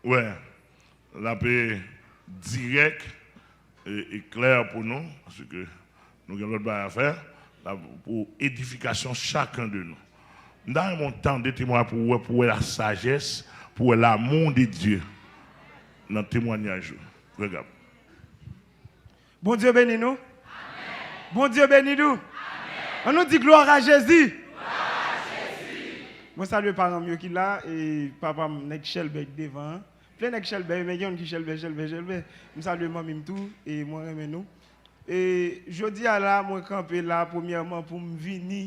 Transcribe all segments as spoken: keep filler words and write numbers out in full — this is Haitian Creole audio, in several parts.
Wè, l ap dirèk e, e klè pou nou, paske nou gen lòt bagay a fè, l ap pou edifikasyon chakun de nou. M ta renmen w tande temwayaj pou w wè, pou w wè la sajès, pou w wè l'amour de Dieu nan temwayaj yo. Frè Gab. Bondye beni nou. Bondye beni nou. Ann nou di glwa a Jezi. Mwen salye paran m yo ki la, e papa m nèg Chèlbè ki devan an. Plen nèg Chèlbè, men gen youn ki Chèlbè, Chèlbè, Chèlbè. M salye manmi m tou, e mwen renmen nou. E jodi a la, mwen kanpe la, premyèman, pou m vini,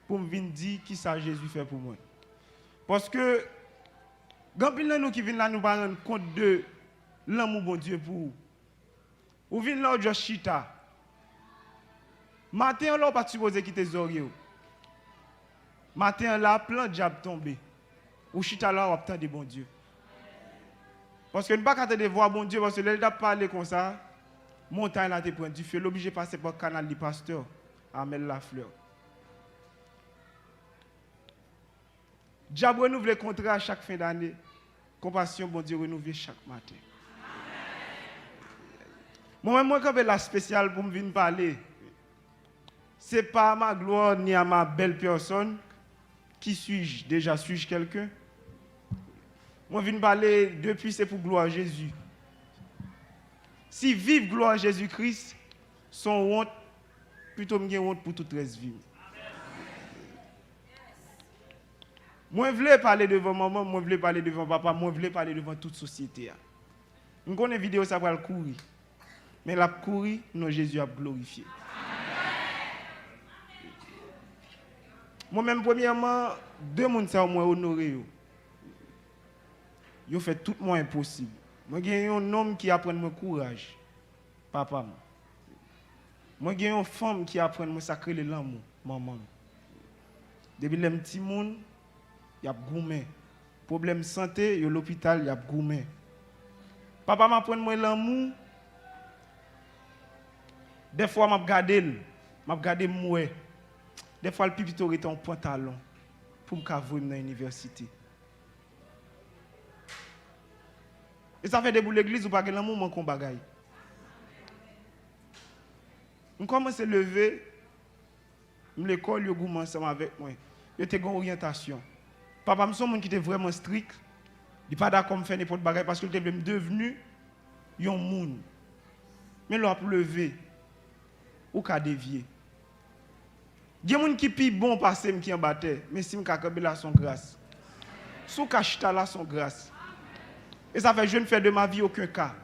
pou m vin di kisa Jezi fè pou mwen. Paske, gen anpil nan nou ki vin la, nou pa rann kont de lanmou Bondye pou ou. Ou vin la, ou just chita. Maten an la, ou pa t sipoze kite zòrye w. Maten an la, plan dyab tonbe. Ou chita la, w ap tande Bondye. Paske n pa ka tande vwa Bondye, paske lè l t ap pale konsa, montay la te pran dife, l oblije pase pa kanal li, pastè Amel Lafleur. Dyab renouvle kontra chak fen dane. Konpasyon Bondye renouvle chak maten. Mwen menm, mwen kanpe la espesyal pou m vin pale. C'est pas à ma gloire ni à ma belle personne. Qui suis-je? Déjà suis-je quelqu'un? Mwen vin pale depi se pou glwa Jezi. Si viv glwa Jezi Kris se yon wont, pito m gen wont pou tout rès vi m. Mwen vle pale devan manman m, mwen vle pale devan papa m, mwen vle pale devan tout sosyete a. M konnen videyo sa pral kouri, men l ap kouri, non Jezi ap glorifye. Mwen menm, premyèman, de moun sa yo, mwen onore yo. Yo fè tout mwayen posib. Mwen gen yon nonm ki aprann mwen kouraj, papa m. Mwen gen yon fanm ki aprann mwen sa k rele lanmou, manman m. Depi lè m timoun, y ap goumen. Pwoblèm sante, yo lopital, y ap goumen. Papa m aprann mwen lanmou. Dèfwa m ap gade l, m ap gade m wè. Dèfwa l pi pito rete yon pantalon pou m ka voye m nan inivèsite. E sa fè depi w legliz, ou pa gen lanmou, manke yon bagay. M kòmanse leve, m lekòl, yo goumen ansanm avèk mwen. Yo te gen oryantasyon. Papa m se yon moun ki te vrèman strik. Li pa dakò m fè nenpòt bagay paske l te vle m devni yon moun. Men lè w ap leve, ou ka devye. Gen moun ki pi bon pase m ki anba tè, men si m ka kanpe la, se yon gras. Si w ka chita la, se yon gras. E sa fè je ne fais de ma vie aucun cas.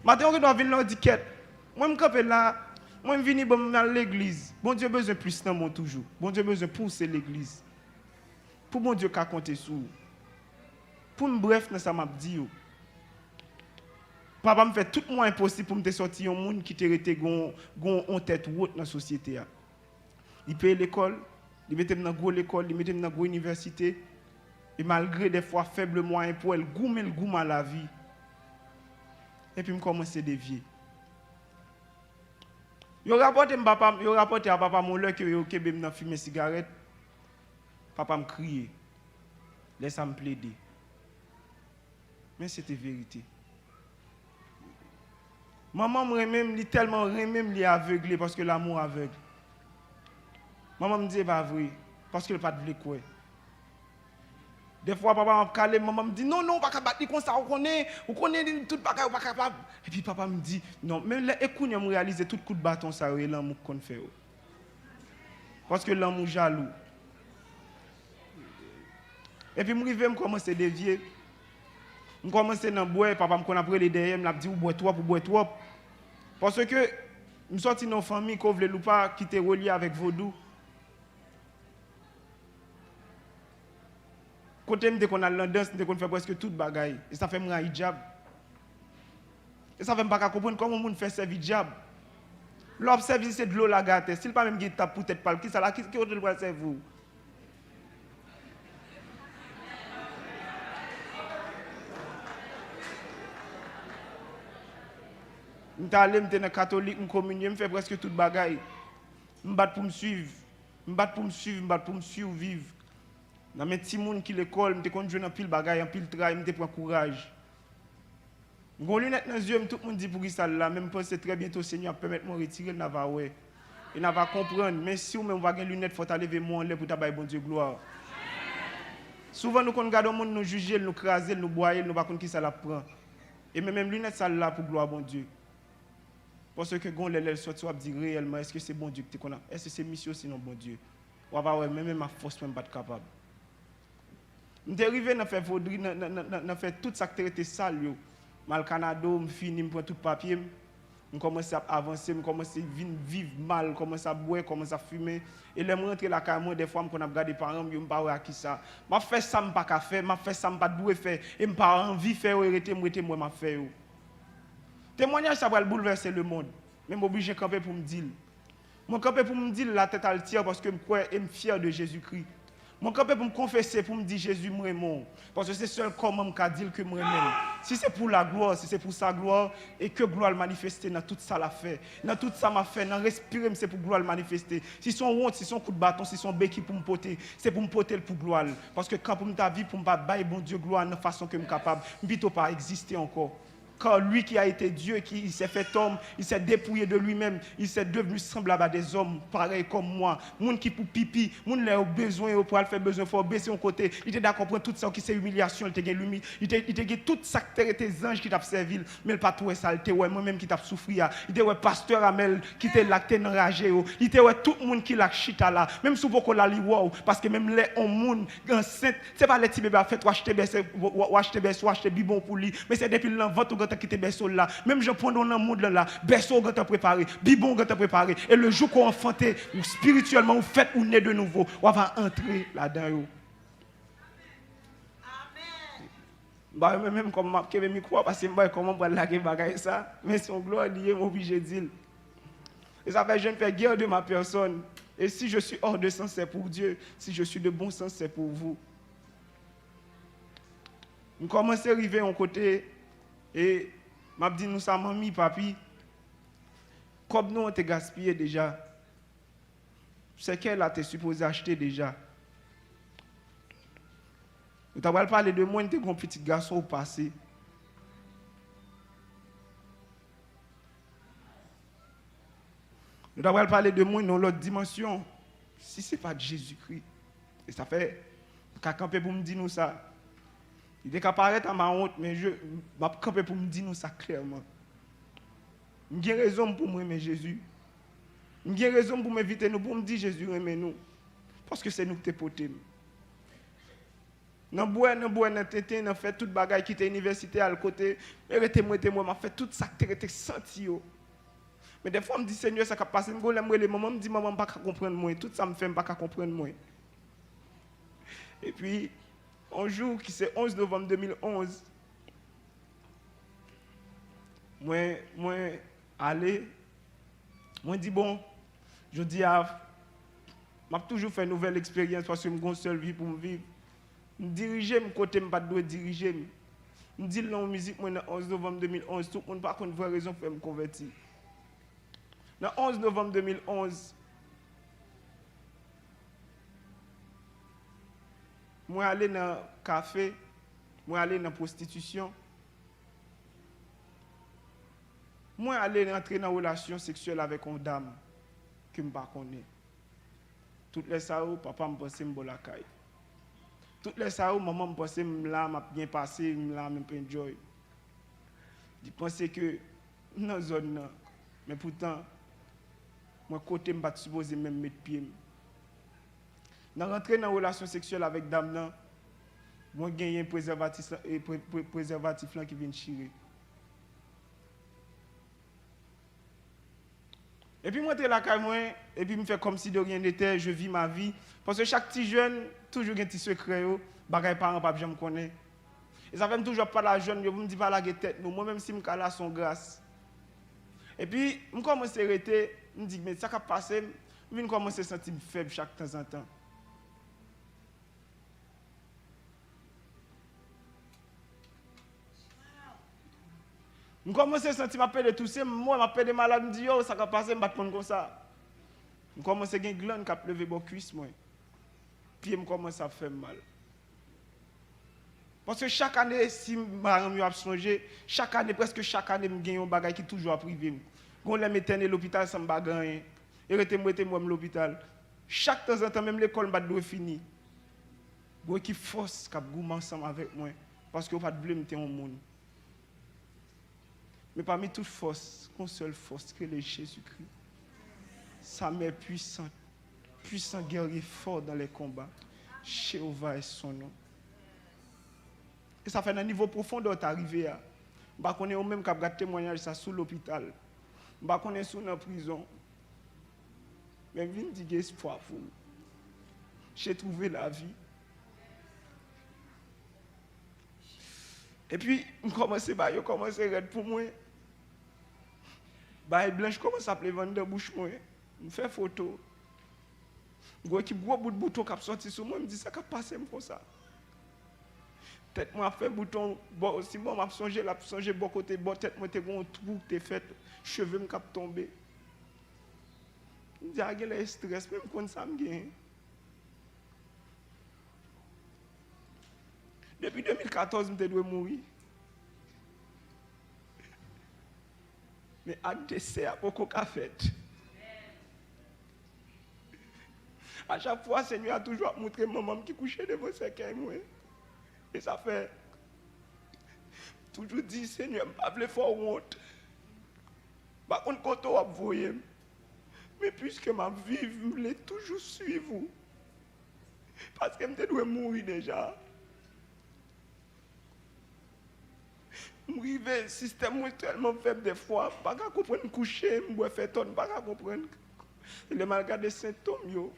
Maten, ou gen dwa vin la, ou di, kèt, mwen m kanpe la, mwen m vini, bon, m al legliz. Bondye bezwen plis nan mwen toujou. Bondye bezwen pouse legliz. Pou Bondye ka konte sou ou. Pou m brèf nan sa m ap di yo. Papa m fè tout mwayen posib pou m te sòti yon moun ki te rete gon, gon, yon tèt wot nan sosyete a. Li peye lekòl, li mete m nan gwo lekòl, li mete m nan gwo inivèsite. E malgre dèfwa fèb mwayen pou l, goumen l goumen a lavi. Epi m kòmanse devye. Yo rapòte m papa m, yo rapòte a papa m yon lè ke yo kenbe m nan fimen sigarèt. Papa m kriye. Lè sa m plede. Men se te verite. Manman m renmen m, li tèlman renmen m, li avegle, paske l'amour aveugle. Manman m di, e pa vre, paske l pa t vle kwè. Dèfwa, papa m ap kale m, manman m di, non, non, ou pa ka bat li konsa, ou konnen, ou konnen li, tout bagay, ou pa kapab. Epi papa m di, non, men lè, e kounye a m reyalize tout kout baton sa yo, e lanmou k konn fè yo. Paske lanmou jalou. Epi m rive, m kòmanse devye. M kòmanse nan bwè, papa m konn ap rele dèyè m, l ap di, ou bwè twòp, ou bwè twòp. Paske m sòti nan yon fanmi, ke w vle l ou pa, ki te relye avèk vodou. Kote m te konn al nan dans, m te konn fè prèske tout bagay. E sa fè m rayi dyab. E sa fè m pa ka konprann kòman yon moun fè sèvi dyab. Lè w ap sèvi l, se dlo lage atè. Si l pa menm gen tab pou tèt pa l, kisa la, ki, ki kote l pral sèvi w? M t ale, m te nan katolik, m kominye, m fè prèske tout bagay. M bat pou m swiv. M bat pou m swiv, m bat pou m siviv. Nan men timoun ki lekòl, m te konn jwenn anpil bagay, anpil tray, m te pran kouraj. M gon linèt nan zye m, tout moun di poukisa l la, men m panse trè byento Senyè ap pèmèt mwen retire l, n a va wè. E n a va konprann, men si w menm w pa gen linèt, fò w ta leve men w anlè pou w ta bay Bondye glwa. Souvan nou konn gade yon moun, nou jije l, nou kraze l, nou bwaye l, nou pa konn kisa l ap pran. E men menm linèt sa l la pou glwa Bondye. Paske gon lè, lè l sòti, w ap di reyèlman, èske se Bondye ki te konn ap, èske se misye osinon Bondye? W ap wè, men menm ak fòs mwen, m pa t kapab. M te rive nan fè vodri, nan, nan, nan, nan, nan fè tout sa k te rete sal yo. M al Kanado, m fini, m pran tout papye m. M kòmanse ap avanse, m kòmanse vin viv mal, kòmanse ap bwè, kòmanse ap fimen. E lè m rantre lakay mwen, dèfwa m konn ap gade paran m yo, m pa wè a kisa. M ap fè sa m pa ka fè, m ap fè sa m pa t dwe fè, e m pa anvi fè yo, e rete m, rete m wè m ap fè yo. Temwanyaj sa pral boulvèse lemonn, men m oblije kanpe pou m di l. Mwen kanpe pou m di l la tèt altè paske m kwè e m fyè de Jezikri. Mwen kanpe pou m konfese, pou m di, Jezi, m renmen w. Paske se sèl kòman m ka di l ke m renmen l. Si se pou laglwa, si se pou sa glwa, e ke glwa l manifeste nan tout sa l ap fè, nan tout sa m ap fè, nan respire m, se pou glwa l manifeste. Si se yon wont, si se yon kout baton, si se yon beki pou m pote, se pou m pote l pou glwa l. Paske kan pou m ta viv pou m pa bay Bondye glwa nan fason ke m kapab, m pito pa egziste ankò. Car lui qui a été Dieu, qui, il s'est fait homme, il s'est dépouillé de lui-même, il s'est devenu semblable à des hommes, pareil comme moi. Moun ki pou pipi, moun lè yo bezwen, yo pral fè bezwen, fò yo bese yon kote. Li te dakò pran tout sa ki se imilyasyon, li te gen limi-, li te, li te gen tout sa k te rete zanj ki t ap sèvi l, men l pa t wè sa, li te wè mwen menm ki t ap soufri a. Li te wè pastè Amèl ki te la, ki te nan raje yo. Li te wè tout moun ki la k chita la. Menm si w poko la, li wè w, paske menm lè yon moun ansent, se pa lè ti bebe ap fèt, w achte bèso, w, w, w achte bèso, w achte bibwon pou li. Men se depi l nan vant ou gentan kite bèso l la. Menm jan pwondon nan mond lan la, bèso w gentan prepare, bibwon w gentan prepare. E le jou ke w anfante, ou espirityèlman, ou fèt, ou ne de nouvo, w ava antre ladan yo. M pa renmen menm kòman m ap kenbe mikwo a, paske m pa wè kòman m pral lage bagay sa. Men se yon glwa li ye, m oblije di l. E sa fè jèn fè guerre de ma personne. Et si je suis hors de sens, c'est pour Dieu. Si je suis de bon sens, c'est pour vous. M kòmanse rive yon kote, e m ap di nou sa, manmi, papi, kòb nou an te gaspiye deja. Sèkèy la te sipoze achte deja. Nou ta pral pale de mwen, te gon pitit gason ou pase. Nou ta pral pale de mwen nan lòt dimansyon. Si se pa t Jezikri. E sa fè, m ka kanpe pou m di nou sa. Li te ka parèt a ma wont, men je, m ap kanpe pou m di nou sa klèman. M gen rezon m pou m renmen Jezi. M gen rezon m pou m envite nou, pou m di Jezi renmen nou. Paske se nou ki te pote m. Nan bwè, nan bwè, nan tenten, nan fè tout bagay, kite inivèsite, al kote, e rete m, rete m wè m ap fè tout sa k te rete santi yo. Men dèfwa m di, Senyè, sa k ap pase m? Gon lè m rele manman, m di, manman, m pa ka konprann mwen. Tout sa m fè, m pa ka konprann mwen. Epi, yon jou ki se onz novanm de mil onz, mwen, mwen ale, mwen di, bon, jodi a, m ap toujou fè nouvèl eksperyans paske m gon sèl vi pou m viv. M dirije m kote m pa t dwe dirije m. M di l nan yon mizik mwen nan onz novanm de mil onz, tout moun pa konn vrè rezon k fè m konvèti. Nan onz novanm de mil onz, mwen ale nan kafe, mwen ale nan pwostitisyon, mwen ale rantre nan relasyon seksyèl avèk yon dam ke m pa konnen. Tout lè sa yo, papa m panse m bò lakay. Tout lè sa yo, manman m panse m la, m ap byen pase, m la, m ap enjoy. Li panse ke m nan zòn nan, men poutan, mwen kote m pa t sipoze menm met pye m. Nan rantre nan relasyon seksyèl avèk dam nan, mwen genyen prezèvatis la, e pre-, pre-, prezèvatif lan ki vin chire. Epi m rantre lakay mwen, epi m fè kòmsi de rien n'était, je vis ma vie. Paske chak ti jèn toujou gen ti sekrè yo, bagay paran p ap janm konnen. E sa fè m toujou ap pale a jèn yo, pou m di pa lage tèt nou. Mwen menm si m ka la, se yon gras. Epi m kòmanse rete, m di, men sa k ap pase m, m vin kòmanse santi m fèb chak tanzantan. M kòmanse santi m ap pede touse, m wè m ap pede malad, m di, yo, sa k ap pase, m pa t konn konsa. M kòmanse gen glann k ap leve bò kwis mwen. Pye m kòmanse ap fè m mal. Paske chak ane, si madanm yo ap sonje, chak ane, prèske chak ane, m gen yon bagay ki toujou ap rive m. Gon lè m entène lopital san m pa gen anyen. E rete m rete m wè m lopital. Chak tanzantan, menm lekòl m pa t dwe fini. Gon ekip fòs k ap goumen ansanm avèk mwen, paske yo pa t vle m te yon moun. Men pami tout fòs, gon sèl fòs ki rele Jezikri. Sa mè pwisan, pwisan gèrye fò dan lè konba. Jewova è son non. E sa fè nan nivo pwofondè w ta rive a. M pa konnen ou menm k ap gad temwayaj sa sou lopital. M pa konnen si w nan prizon. Men m vin di gen espwa pou ou. J'ai trouvé la vie. Epi, m kòmanse ba yo kòmanse rèd pou mwen. Bagay blanch kòmanse ap leve anndan bouch mwen. M fè foto. Gwo ekip gwo bout bouton k ap sòti sou mwen, m di sa k ap pase m konsa. Tèt mwen ap fè bouton, bò, si bò m ap sonje, l ap sonje bò kote, bò tèt mwen te gen yon twou k te fèt, cheve m k ap tonbe. M di a genlè estrès, men m konn sa m genyen. Depi de mil katòz, m te dwe mouri. Men ak desè a poko ka fèt. A chak fwa, Senyè a toujou ap montre m manman m ki kouche devan sèkèy mwen. E sa fè, toujou di, Senyè, m pa vle fè w wont. M pa konn kote w ap voye m. Men piske m ap viv, m vle toujou swiv ou. Paske m te dwe mouri deja. M rive, sistèm mwen tèlman fèb dèfwa, m pa ka konprann kouche, m bwè fè tòn, m pa ka konprann. E lè m al gade sentòm yo,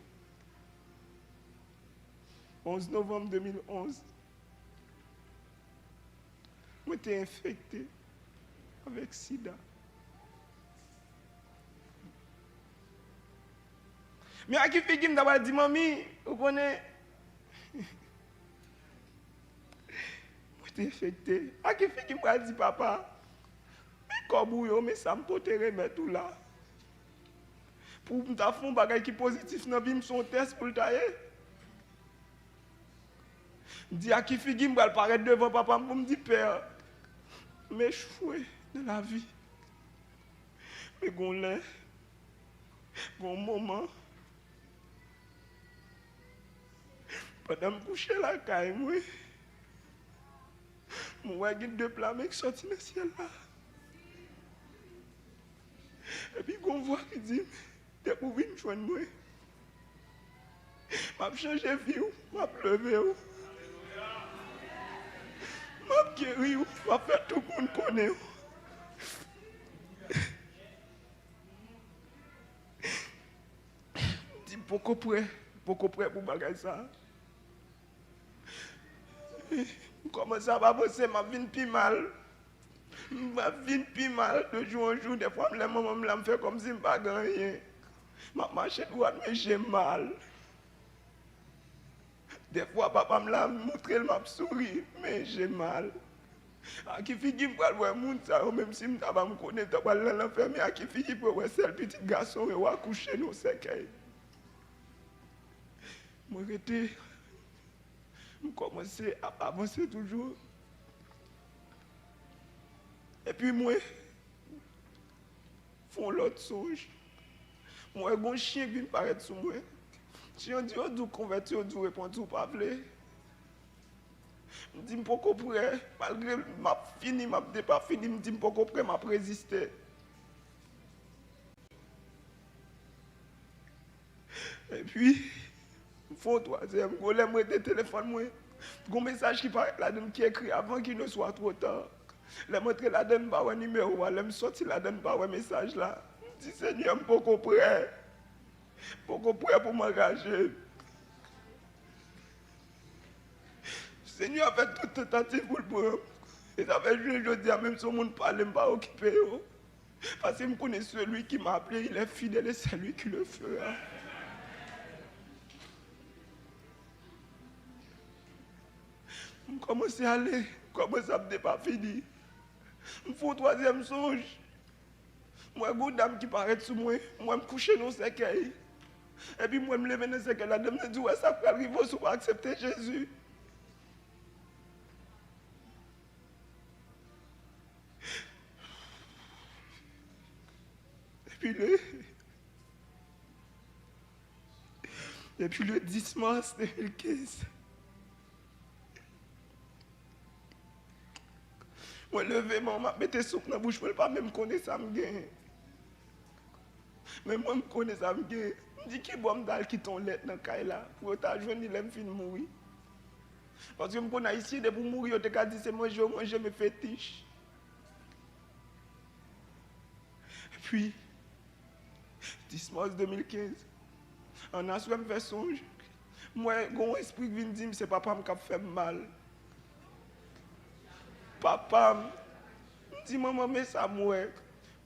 onz novanm de mil onz, mwen te enfekte avèk sida. Men a ki figi m ta pral di manmi, ou konnen, mwen te enfekte. A ki figi m pral di papa, men kòb ou yo, men sa m pote remèt ou la. Pou m ta fè yon bagay ki pozitif nan vi m, se yon tès pou l ta ye. M di a ki figi m pral parèt devan papa m pou m di, Pè, m echwe nan lavi. Men gon lè, gon moman, pandan m kouche lakay mwen, m wè gen de pla men k sòti nan syèl la. Epi gon vwa ki di m, depi w vin jwenn mwen, m ap chanje vi w, m ap leve w. M ap geri w, m ap fè tout moun konnen w. M di m poko prè, m poko prè pou bagay sa. M kòmanse ap avanse, m ap vin pi mal. M ap vin pi mal de jou an jou. Dèfwa, m lè manman m la, m fè kòmsi m pa gen anyen. M ap mache dwat, men je m mal. Dèfwa, papa m la, m montre l, m ap souri, men je m mal. A ki figi m pral wè moun sa yo, menm si m ta ba m konnen m ta pral nan lanfè, men a ki figi pou yo wè sèl pitit gason yo akouche nan yon sèkèy? Mwen rete, m kòmanse ap avanse toujou. Epi mwen fè yon lòt sonj. Mwen wè gon chen k vin parèt sou mwen. Chen an di, yo di w konvèti, yo di w repanti, ou pa vle. M di m poko prè, malgre m ap fini, m ap depafini, m di m poko prè, m ap reziste. Epi, m fè yon twazyèm. Gon lè m rete telefòn mwen, gon mesaj ki parèt ladan l ki ekri: Avant qu'il ne soit trop tard. Lè m antre ladan l, m pa wè nimewo a. Lè m sòti ladan l, m pa wè mesaj la. M di, Senyè, m poko prè. M poko prè pou m angaje. Senyè a fè tout tantativ pou l pran m. E sa fè jounen jodi a, menm si yon moun pale, m pa okipe yo. Paske m konnen celui qui m'a appelé, il est fidèle et c'est lui qui le fera. M kòmanse ale, m kòmanse ap depafini. M fè yon twazyèm sonj. M wè gon dam ki parèt sou mwen, m wè m kouche nan yon sèkèy. Epi m wè m leve nan sèkèy la, dam nan di, ou wè sa k pral rive w si w pa aksepte Jezi. Depi le, depi le dis mas de mil kenz, mwen leve men m ap mete souk nan bouch mwen, l pa menm konnen sa m genyen. Men mwen, m konnen sa m genyen. M di, ki bò m t al kite yon lèt nan kay la pou yo ta jwenn li lè m fin mouri? Paske m konn Ayisyen, depi w mouri, yo te ka di se manje yo manje, men fetich. Epi, dis mas de mil kenz, an aswè m fè sonj, m wè gen yon espri k vin di m se papa m k ap fè m mal. Papa m. M di, manman, men sa m wè.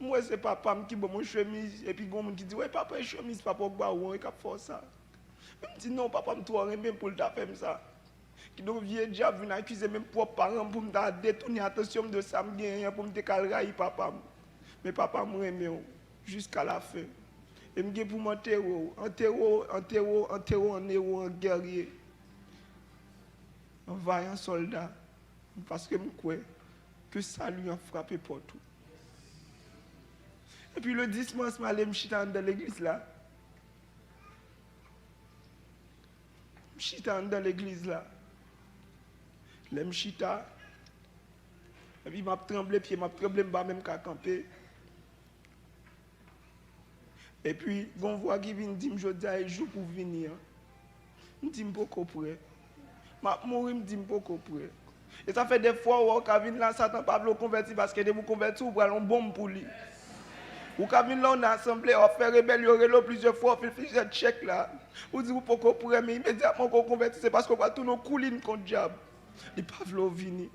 M wè se papa m ki ban m yon chemiz, epi gen yon moun ki di, wè, papa, e chemiz papa w k ba ou an, e k ap fè w sa. Men m di, non, papa m twò renmen m pou l ta fè m sa. Kidonk, vye dyab vin akize menm pwòp paran m pou m ta detounen atansyon m de sa m genyen an, pou m te ka al rayi papa m. Men papa m renmen w jiska lafen. E m gen pou m antere w, antere w, antere w, antere w an ewo, an gèrye, an vayan sòlda, paske m kwè ke sali an frape pòt ou. Epi le dis mas, m ale, m chita anndan legliz la. M chita anndan legliz la. Lè m chita, epi m ap tranble, pye m ap tranble, m pa menm ka kanpe. Epi, gen yon vwa ki vin di m, jodi a e jou pou w vini an. M di, m poko prè. M ap mouri, m di, m poko prè. E sa fè dèfwa w wè w ka vin la, Satan pa vle w konvèti, paske depi w konvèti, w pral yon bonm pou li. Ou ka vin la, w nan asanble, w ap fè rebèl, yo rele w plizyè fwa, w fin plizyè tchèk la. Ou di w poko prè, men imedyatman ke w konvèti, se paske w pral tounen yon koulin kont dyab. Li pa vle w vini.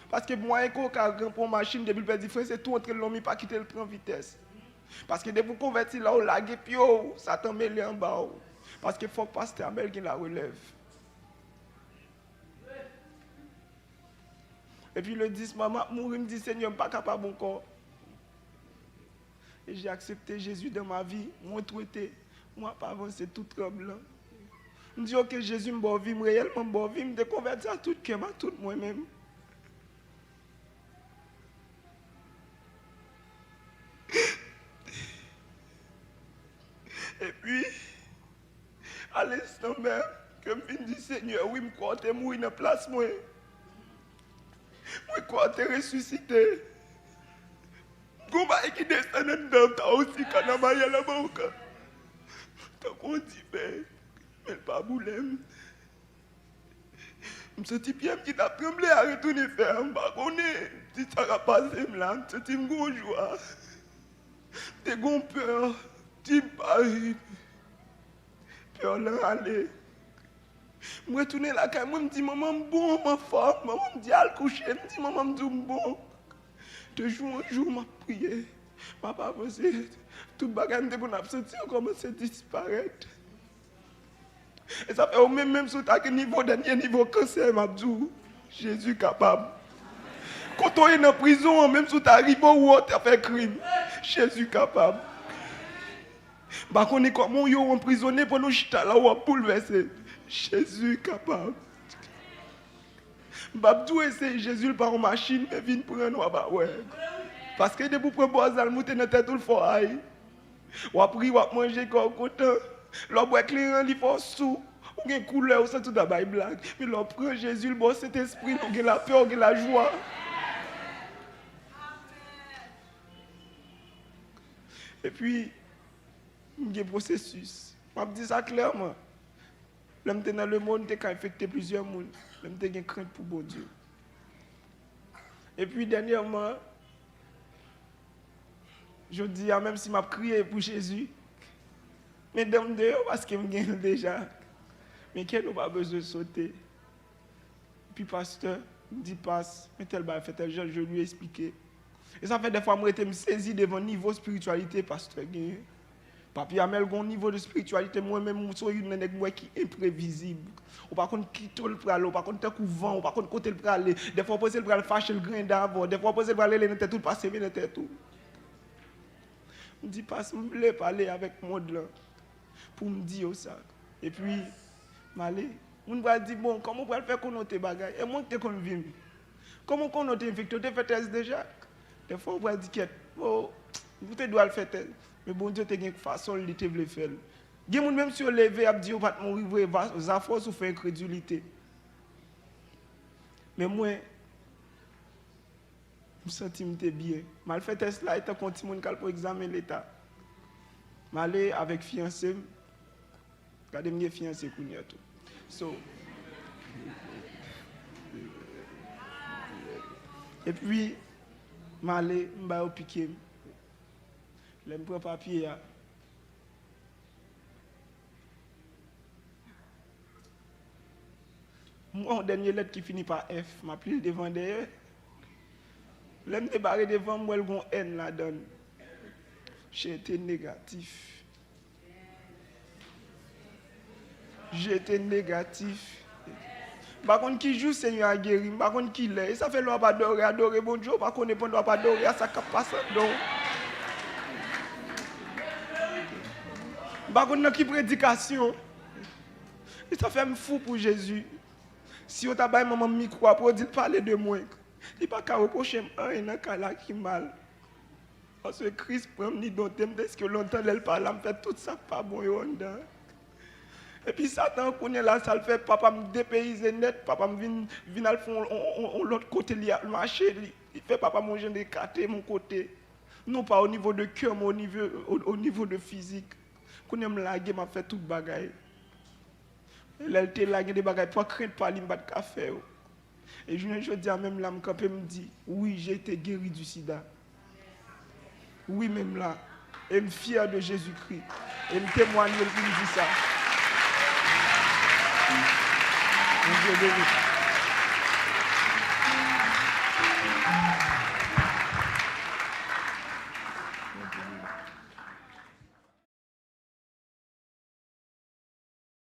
Paske mwayen ke w ka ranpran yon machin, depi l pèdi fren, se tou antre l nan mi, pa kite l pran vitès. Paske depi w konvèti la, w lage pye w, Satan mele anba w. Paske fòk pastè Amèl gen larelèv. Epi le dis mas, m ap mouri, m di, Senyè, m pa kapab ankò. Et j'ai accepté Jésus dans ma vie. Mwen twete, mwen ap avanse tou tranblan. M di, oke, Jezi, m ba w vi m, reyèlman m ba w vi m, m te konvèti a tout kè m, a tout mwen menm. Epi, a lenstan menm ke m vin di, Senyè, wi, m kwè w te mouri nan plas mwen. Mwen kwè w te resisite. Gon bagay ki desann anndan m, ta osi kanamaya la boca. Tankou yon dife, men l pa boule m. M santi pye m ki t ap tranble a retounen fè a, m pa konnen si sa k ap pase m la, m santi m gon jwa. M te gon pè, di m pa ri. Pè lan ale. M retounen lakay mwen, m di manman m bon, m anfòm. Manman m di al kouche, m di manman m di w m bon. De jou an jou, m ap priye, m ap avanse. Tout bagay m te konn ap santi yo kòmanse disparèt. E sa fè ou menm, menm si w ta gen nivo, dènye nivo kansè, m ap di w, Jezi kapab. Kote w ye nan prizon an, menm si w ta rive ou wè w ta fè krim, Jezi kapab. M pa konnen kòman w ye, w anprizone, pandan w chita la, w ap boulvèse. Jezi kapab. M p ap di w eseye Jezi, l pa yon machin, men vin pran n, w ap wè. Paske depi w pran bòz la, l moute nan tèt ou, l fè w ay. W ap ri, w ap manje, kè w kontan. Lè w bwè kleren, li fè w sou. Ou gen koulè, ou santi w ta bay blag. Men lè w pran Jezi, l ba w Sentespri l, ou gen lapè, ou gen lajwa. Epi, m gen pwosesis. M ap di sa klèman. Lè m te nan lemonn, m te ka enfekte plizyè moun. Men m te gen krent pou Bondye. Epi, dènyèman, jodi a, menm si m ap kriye pou Jezi, men dan m deyò paske m gen l deja. Men kè nou pa bezwen sote. Epi pastè, m di pas, men tèl bagay fè tèl jan, je lui explique. E sa fè dèfwa m rete m sezi devan nivo espirityalite pastè genyen. Papi Amèl gen yon nivo de espirityalite, mwen menm, m se youn nan nèg m wè ki enprevizib. Ou pa konn kite l prale, ou pa konn tankou van, ou pa konn kote l prale. Dèfwa w panse l pral fache, l griyen avè w. Dèfwa w panse l pral rele nan tèt ou, l pa seve nan tèt ou. M di pas, m vle pale avèk mond lan pou m di yo sa. Epi, m ale. Moun pral di, bon, kòman w pral fè konnen w te bagay? E mwen ki te konn vi m. Kòman w konnen w te enfekte? W te fè tès deja? Dèfwa, w pral di, kèt, o, Ou te dwe al fè tès. Men Bondye te gen fason li te vle fè l. Gen moun, menm si yo leve, y ap di yo pa t mouri vre, va- zafè w soufè enkredilite. Men mwen, m santi m te byen. M al fè tès la, e tankou yon timoun k al pou egzamen leta. M ale avèk fiyanse m. Gade, m gen fiyanse kounye a tou. So, epi, m ale, m ba yo pike m. Lè m pran papye a, m wè yon dènye lèt ki fini pa F, m ap li l devan dèyè. Lè m te bare devan, m wè l gon N ladan l. J te negatif. J te negatif. M pa konn ki jou Senyè a geri, m pa konn ki lè. E sa fè lè w ap adore, adore Bondye, ou pa konnen pandan w ap adore a sa k ap pase anndan w. M pa konn nan ki predikasyon. E sa fè m fou pou Jezi. Si yo ta bay manman m mikwo a pou yo di l pale de mwen, li pa ka repwoche m anyen nan kay la ki mal. Paske Kris pran m, li dote m, deske lontan lè l pa la, m fè tout sa k pa bon yo anndan. Epi Satan, kounye a la, sa l fè, papa m depeyize nèt, papa m vin, vin al fè yon, yon, yon, yon lòt kote, li al mache, li, li fè papa m yon jan de kate yon kote. Non pa o nivo de kè, men o nivo, o, o nivo de fizik. Kounye a m lage, m ap fè tout bagay. Lè l te la, gen de bagay, pa krent pa li, m pa t ka fè yo. E jounen jodi a, menm la, m kanpe, m di, wi, j'ai été guéri du sida. Wi, menm la. E m fyè de Jezikri. E m temwanye l pou m di sa. Bondye beni. Bondye beni.